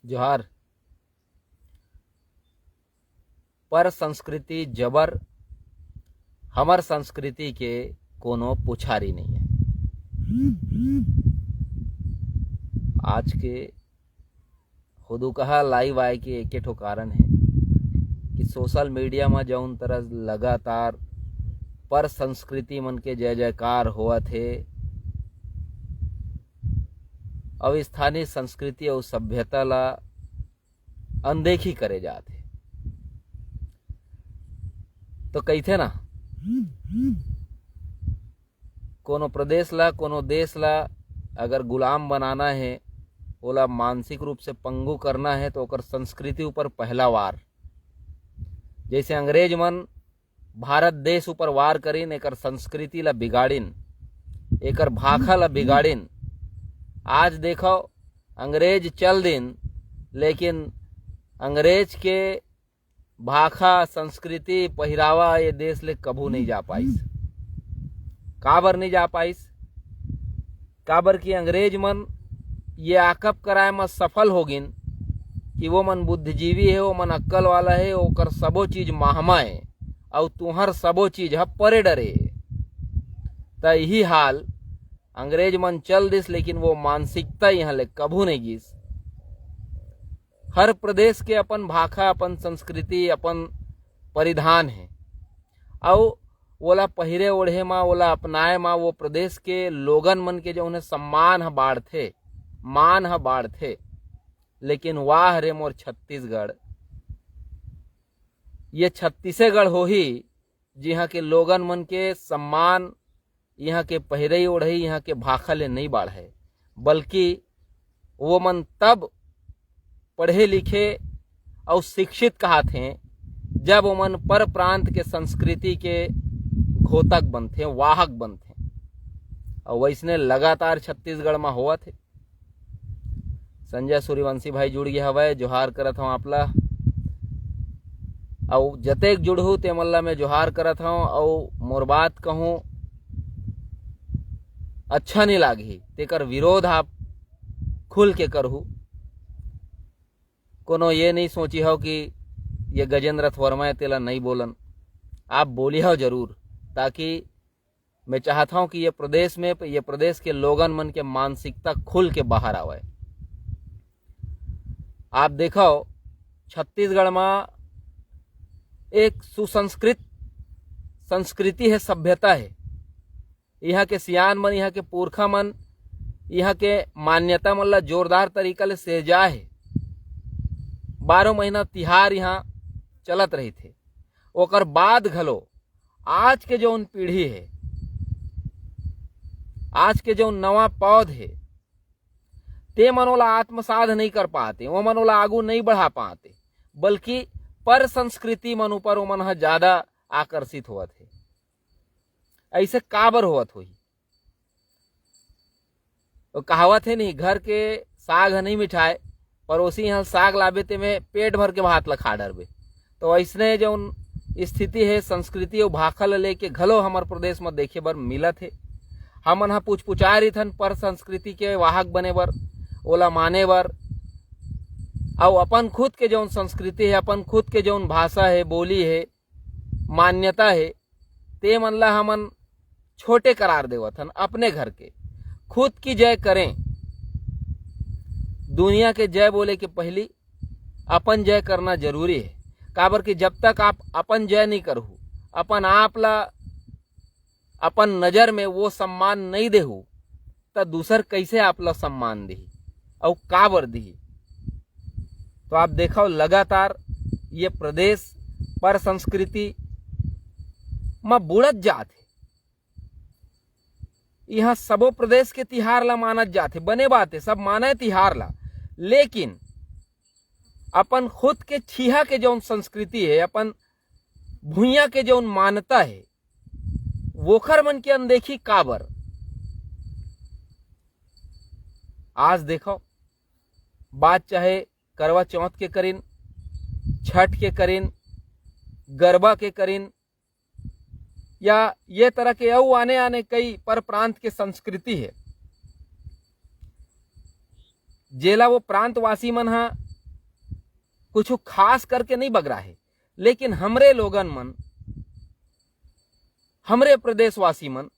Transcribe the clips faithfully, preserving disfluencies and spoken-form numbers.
जोहार। पर संस्कृति जबर, हमर संस्कृति के कोनो पुछारी नहीं है। आज के खुद कहा लाइव आए के एक ठो कारण है कि सोशल मीडिया में जौन तरह लगातार पर संस्कृति मन के जय जयकार होवत हे, अब स्थानीय संस्कृति और सभ्यता ला अनदेखी करे जात हे। तो कहिथे ना, कोनो प्रदेश ला, कोनो देश ला अगर गुलाम बनाना है, ओला मानसिक रूप से पंगु करना है, तो ओकर संस्कृति ऊपर पहला वार। जैसे अंग्रेज मन भारत देश ऊपर वार करिन, एकर संस्कृति ला बिगाड़िन, एकर भाखा ला बिगाड़िन। आज देखो, अंग्रेज चल दिन, लेकिन अंग्रेज के भाखा, संस्कृति, पहिरावा ये देश ले कभू नहीं जा पाइस। काबर नहीं जा पाइस? काबर कि अंग्रेज मन ये आकप कराए म सफल हो गिन कि वो मन बुद्धिजीवी है, वो मन अक्कल वाला है, ओकर सबो चीज महमा है, अउ तुहर सबो चीज ह परे डरे है। त यही हाल अंग्रेज मन चल दिस, लेकिन वो मानसिकता यहाँ ले कभू नहीं गिस। हर प्रदेश के अपन भाखा, अपन संस्कृति, अपन परिधान है, अउ ओला पहिरे ओढ़े मा, ओला अपनाए मा वो प्रदेश के लोगन मन के जो उन्हें सम्मान ह बाढ़थे, मान ह बाढ़थे। लेकिन वाह रे मोर छत्तीसगढ़, ये छत्तीसगढ़ होही जिहाँ के लोगन मन के सम्मान, यहाँ के पहिरई ओढ़ई, यहाँ के भाखा ले नहीं बाढ़े, बल्कि वो मन तब पढ़े लिखे अउ शिक्षित कहाथे, जब ओमन पर प्रांत के संस्कृति के घोतक बनथे, वाहक बनथे। अउ वैसने लगातार छत्तीसगढ़ म होवत हे। संजय सूर्यवंशी भाई जुड़ गए हवय, जोहार करत हव आप ला। अउ जतेक जुड़हू ते मन ला मैं जोहार करत हव। अउ मोर बात कहूँ अच्छा नहीं लागही, तेकर विरोध आप खुल के करहू। कोनो ये नहीं सोची हव कि ये गजेंद्र रथ वर्मा है, तेला नहीं बोलन। आप बोली हव जरूर, ताकि मैं चाहत हव कि ये प्रदेश में, ये प्रदेश के लोगन मन के मानसिकता खुल के बाहर आवे। आप देखो, छत्तीसगढ़ में एक सुसंस्कृत संस्कृति है, सभ्यता है। यहाँ के सियान मन, यहाँ के पुरखा मन, यहाँ के मान्यता मन ला जोरदार तरीका ले सिरजाए हे। बारह महीना तिहार यहाँ चलत रहिथे। ओकर बाद घलो आज के जौन पीढ़ी हे, आज के जौन नवा पौध हे, ते मन ओला आत्मसाध नहीं कर पाते, वो मन ओला आगू नहीं बढ़ा पाते, बल्कि पर संस्कृति मन ऊपर वो मन ह ज्यादा आकर्षित होवत हे। ऐसे काबर होवत होही? वो कहावत हे नहीं, घर के साग ह नहीं मिठाए, पड़ोसी यहाँ साग लाबे ते में पेट भर के भात ला खा डरबे। तो ऐसने जौन स्थिति हे, संस्कृति अउ भाखा ला लेके घलो हमर प्रदेश में देखे बर मिलत हे। हमन ह पुचपुचा रहिथन पर संस्कृति के वाहक बने बर, ओला माने बर, अउ अपन खुद के जौन संस्कृति हे, अपन खुद के जौन भाषा हे, बोली हे, मान्यता हे, ते मन ला हमन छोटे करार देवत हन। अपने घर के खुद की जय करें। दुनिया के जय बोले के पहली अपन जय करना जरूरी है। काबर कि जब तक आप अपन जय नहीं करहू, अपन आप ला, अपन नजर में वो सम्मान नहीं देहू, त दूसर कैसे आप ला सम्मान दिही अउ काबर दिही? तो आप देखो, लगातार ये प्रदेश पर संस्कृति म बुड़त जात हे। यहाँ सबो प्रदेश के तिहार ला मानत जात हे, बने बात हे, सब माने तिहार ला, लेकिन अपन खुद के छीहा के जौन संस्कृति हे, अपन भुइयां के जौन मान्यता हे, वोखर मन के अनदेखी काबर? आज देखो, बात चाहे करवा चौथ के करिन, छठ के करिन, गरबा के करिन, या ये तरह के अउ आने आने कई पर प्रांत के संस्कृति हे, जेला वो प्रांतवासी मन ह कुछ खास करके नहीं बगरा हे, लेकिन हमरे लोगन मन, हमरे प्रदेशवासी मन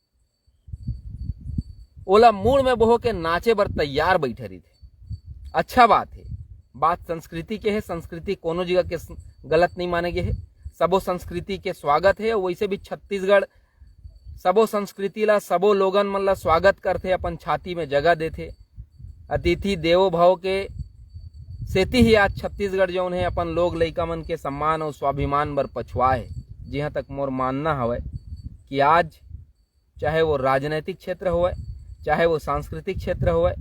ओला मूड़ में बोहो के नाचे बर तैयार बैठे रहिथे। अच्छा बात हे, बात संस्कृति के हे, संस्कृति कोनो जगह के स-, गलत नहीं माने गे हे। सबो संस्कृति के स्वागत हे। वैसे भी छत्तीसगढ़ सबो संस्कृति ला, सबो लोगन मन ला स्वागत करथे, अपन छाती में जगह देथे। अतिथि देवो भव के सेती ही आज छत्तीसगढ़ जौन हे, अपन लोग लइका मन के सम्मान अउ स्वाभिमान बर पछुआ हे। जिहां तक मोर मानना हवय कि आज चाहे वो राजनैतिक क्षेत्र होवय, चाहे वो सांस्कृतिक क्षेत्र होवय,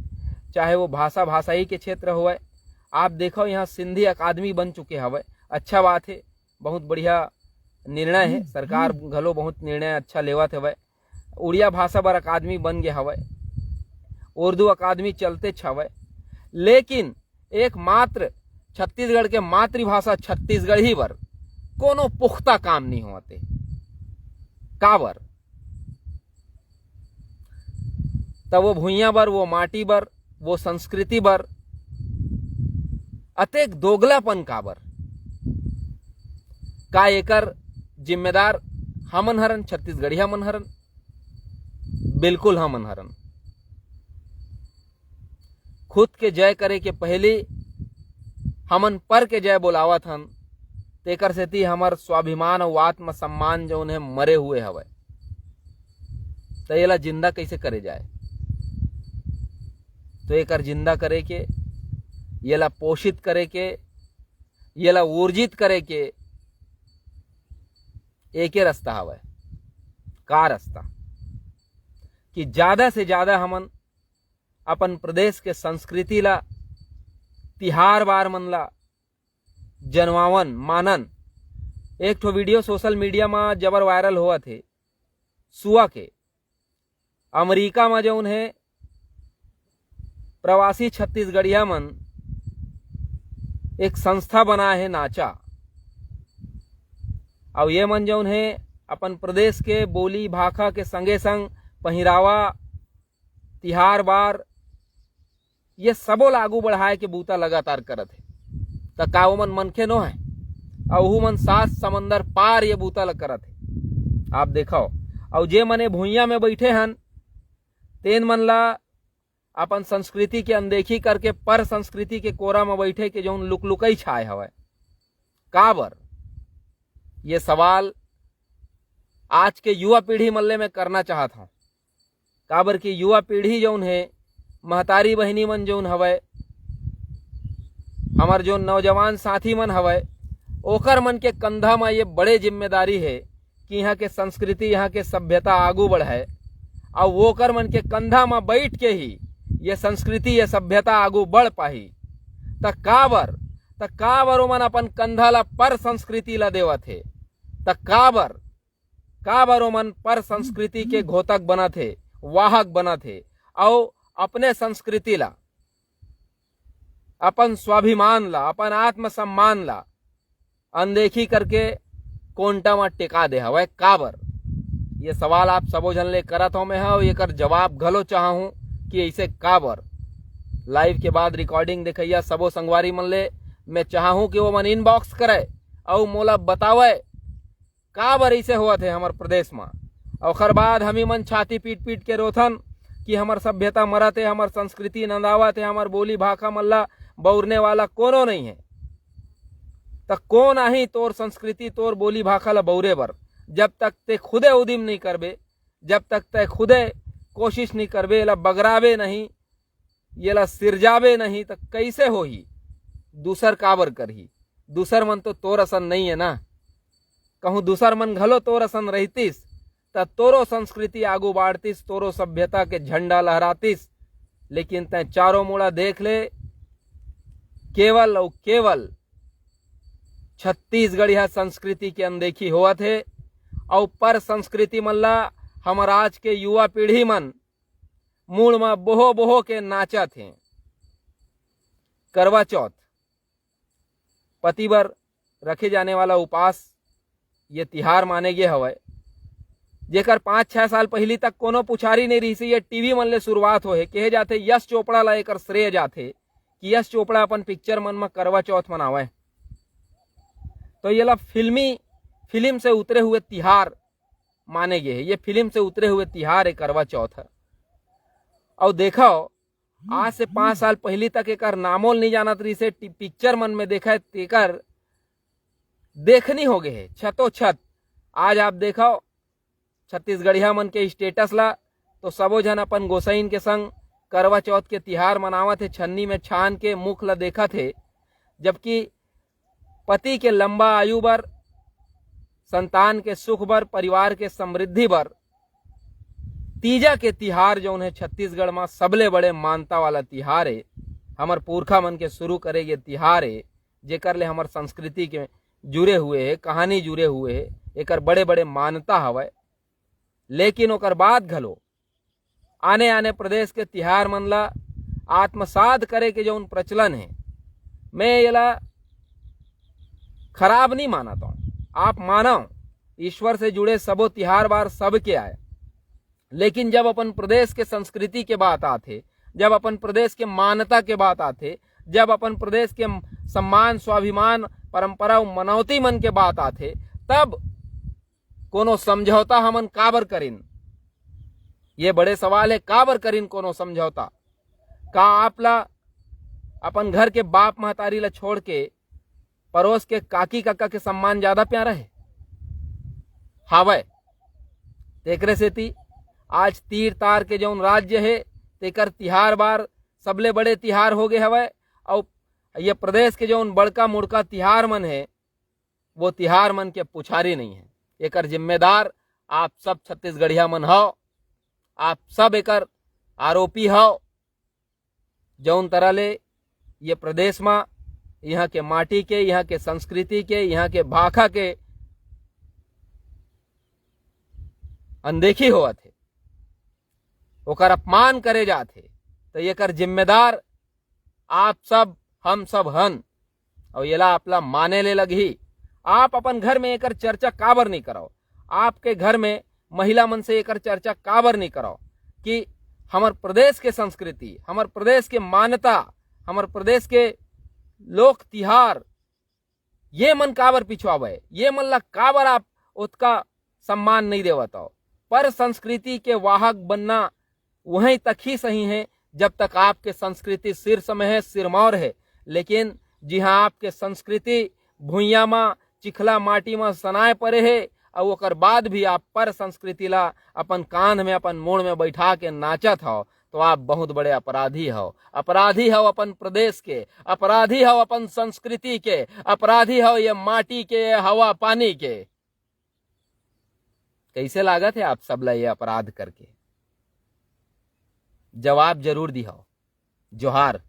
चाहे वो भाषा भाषाई के क्षेत्र होवय, आप देखो, यहाँ सिंधी अकादमी बन चुके हवय। अच्छा बात हे, बहुत बढ़िया निर्णय हे। सरकार घलो बहुत निर्णय अच्छा लेवत हवय। उड़िया भाषा बर अकादमी बन गे हवय, उर्दू अकादमी चलतेच हवय, लेकिन एकमात्र छत्तीसगढ़ के मातृभाषा छत्तीसगढ़ी बर कोनो पुख्ता काम नहीं होवत हे। काबर? त वो भुइयां बर, वो माटी बर, वो संस्कृति बर अतेक दोगलापन काबर? का एकर जिम्मेदार हमन हरन, छत्तीसगढ़िया मन हरन? बिल्कुल हमन हरन। खुद के जय करे के पहली हमन पर के जय बोलावत हन, तेकर सेती हमर स्वाभिमान अउ आत्मसम्मान जौन हे, मरे हुए हवय। त एला जिंदा कइसे करे जाए? तो एकर जिंदा करे के, येला पोषित करे के, येला ऊर्जित करे के एके रास्ता हवय। का रास्ता? कि ज्यादा से ज्यादा हमन अपन प्रदेश के संस्कृति ला, तिहार बार मन ला जनवावन, मानन। एक ठो वीडियो सोशल मीडिया म जबर वायरल होवत हे, सुआ के। अमेरिका म जौन हे, प्रवासी छत्तीसगढ़िया मन एक संस्था बनाए हे, नाचा। अउ ये मन जौन हे, अपन प्रदेश के बोली भाखा के संगे संग पहिरावा, तिहार बार, ये सबो ला आगू बढ़ाए के बूता लगातार करत हे। त का ओमन मनखे नो हे? अउ ओहू मन सात समंदर पार ये बूता ला करत हे। आप देखव, अउ जे मन ए भुइयां में बैठे हन, तेन मन ला अपन संस्कृति के अनदेखी करके पर संस्कृति के कोरा म बैठे के जौन लुकलुकई छाए हवय। काबर? ये सवाल आज के युवा पीढ़ी मन ले मैं करना चाहत हौं। काबर कि युवा पीढ़ी जौन हे, महतारी बहिनी मन जौन हवय, हमर जौन नौजवान साथी मन हवय, ओकर मन के कंधा म ये बड़े जिम्मेदारी हे कि इहाँ के संस्कृति, इहाँ के सभ्यता आगू बढ़य, अउ ओकर मन के कंधा म बैठ के ही ये संस्कृति, ये सभ्यता आगू बढ़ पाही। त काबर, त काबर ओमन अपन कंधा ला पर संस्कृति ला देवत हे? त काबर, काबर ओमन पर संस्कृति के घोतक बनत हे, वाहक बनत हे, अउ अपने संस्कृति ला, अपन स्वाभिमान ला, अपन आत्मसम्मान ला अनदेखी करके कोंटा म टेका दे हवय? काबर? ये सवाल आप सबो झन ले करत हौं मैं ह, अउ एकर जवाब घलो चाहहूं कि अइसे काबर। लाइव के बाद रिकॉर्डिंग देखइया सबो संगवारी मन ले मैं चाहहूं कि वो मन इनबॉक्स करय अउ मोला बतावय, काबर अइसे होवत हे हमर प्रदेश म। ओकर बाद हमी मन छाती पीट पीट के रोथन कि हमर सभ्यता मरत हे, हमर संस्कृति नंदावत हे, हमर बोली भाखा मन ला बउरने वाला कोनो नइ हे। त कोन आही तोर संस्कृति, तोर बोली भाखा ला बउरे बर? जब तक ते खुदे उदिम नइ करबे, जब तक ते खुदे कोशिश नइ करबे, एला बगराबे नहीं, येला सिरजाबे नहीं, त कइसे होही? दूसर काबर करही? दूसर मन तो तोर असन नइ हे ना। कहूं दूसर मन घलो तोर असन रहितिस, त तोरो संस्कृति आगू बाढ़तिस, तोरो सभ्यता के झंडा लहरातिस। लेकिन तैं चारों मुड़ा देख ले, केवल अउ केवल छत्तीसगढ़िया संस्कृति के अनदेखी होवत हे, अउ पर संस्कृति मन ला हमर आज के युवा पीढ़ी मन मुड़ म बोहो बोहो के नाचत हे। करवा चौथ, पति बर रखे जाने वाला उपास, ये तिहार माने गे हवय, जेकर पाँच छह साल पहिली तक कोनो पुछारी नइ रिहिस हे। ये टीवी मन ले शुरुआत होए हे। कहे जाथे यश चोपड़ा ला एकर श्रेय जाथे कि यश चोपड़ा अपन पिक्चर मन म करवा चौथ मनावय। तो येला फिल्मी, फिल्म से उतरे हुए तिहार माने गे हे। ये फिल्म से उतरे हुए तिहार हे करवा चौथ ह। अउ देखव, आज से पाँच साल पहिली तक एकर नामो ल नइ जानत रहिस हे, टी-, पिक्चर मन में देखय तेकर देखनी हो गे हे छतो छत। आज आप देखव, छत्तीसगढ़िया मन के स्टेटस ला, तो सबो झन अपन गोसइन के संग करवा चौथ के तिहार मनावत हे, छन्नी में छान के मुख ला देखत हे, जबकि पति के लंबा आयु बर, संतान के सुख बर, परिवार के समृद्धि बर तीजा के तिहार जौन हे छत्तीसगढ़ म सबले बड़े मानता वाला तिहार हे, हमर पुरखा मन के शुरू करे गे तिहार हे, जेकर ले हमर संस्कृति के जुड़े हुए हे, कहानी जुड़े हुए हे, एकर बड़े-बड़े मान्यता हवय। लेकिन ओकर बाद घलो आने-आने प्रदेश के तिहार मन ला आत्मसात करे के जौन प्रचलन हे, मैं एला खराब नहीं मानत हौं। आप मानव, ईश्वर से जुड़े सबो तिहार बार सबके आय, लेकिन जब अपन प्रदेश के संस्कृति के बात आथे, जब अपन प्रदेश के मान्यता के बात आथे, जब अपन प्रदेश के सम्मान, स्वाभिमान, परंपरा अउ मनौती मन के बात आथे, तब कोनो समझौता हमन काबर करिन? ये बड़े सवाल हे, काबर करिन कोनो समझौता? का आप ला अपन घर के बाप महतारी ला छोड़ के परोस के काकी काका के सम्मान ज्यादा प्यारा हे? हावय। तेकरे सेती आज तीर तार के जौन राज्य हे, तेकर तिहार बार सबले बड़े तिहार हो गे हवय। अउ ये प्रदेश के जौन बड़का मुड़का तिहार मन हे, वो तिहार मन के पुछारी नहीं हे। एकर जिम्मेदार आप सब छत्तीसगढ़िया मन हव, आप सब एकर आरोपी हव। जौन तरह ले ये प्रदेश म इहाँ के माटी के, इहाँ के संस्कृति के, इहाँ के भाखा के अनदेखी होवत हे, ओकर अपमान करे जात हे, तो एकर जिम्मेदार आप सब, हम सब हन। अउ येला आप ला माने ले लगही। आप अपन घर में एकर चर्चा काबर नहीं करव? आपके घर में महिला मन से एकर चर्चा काबर नहीं करव कि हमर प्रदेश के संस्कृति, हमर प्रदेश के मान्यता, हमर प्रदेश के लोक तिहार, ये मन काबर पिछुआवे? ये मन ला काबर आप ओतका सम्मान नहीं देवत हव? पर संस्कृति के वाहक बनना वहीं तक ही सही है, जब तक आपके संस्कृति शीर्ष में है, सिरमौर है। लेकिन जिहाँ आपके संस्कृति भुइयां म, चिखला माटी म सनाए परे है, अउ ओकर बाद भी आप पर संस्कृति ला अपन कांध में, अपन मूड़ में बैठा के नाचत हव, तो आप बहुत बड़े अपराधी हव। अपराधी हव अपन प्रदेश के, अपराधी हव अपन संस्कृति के, अपराधी हव ये माटी के, ये हवा पानी के। कैसे लागत है आप सब ला ये अपराध करके? जवाब जरूर दिहव। जोहार।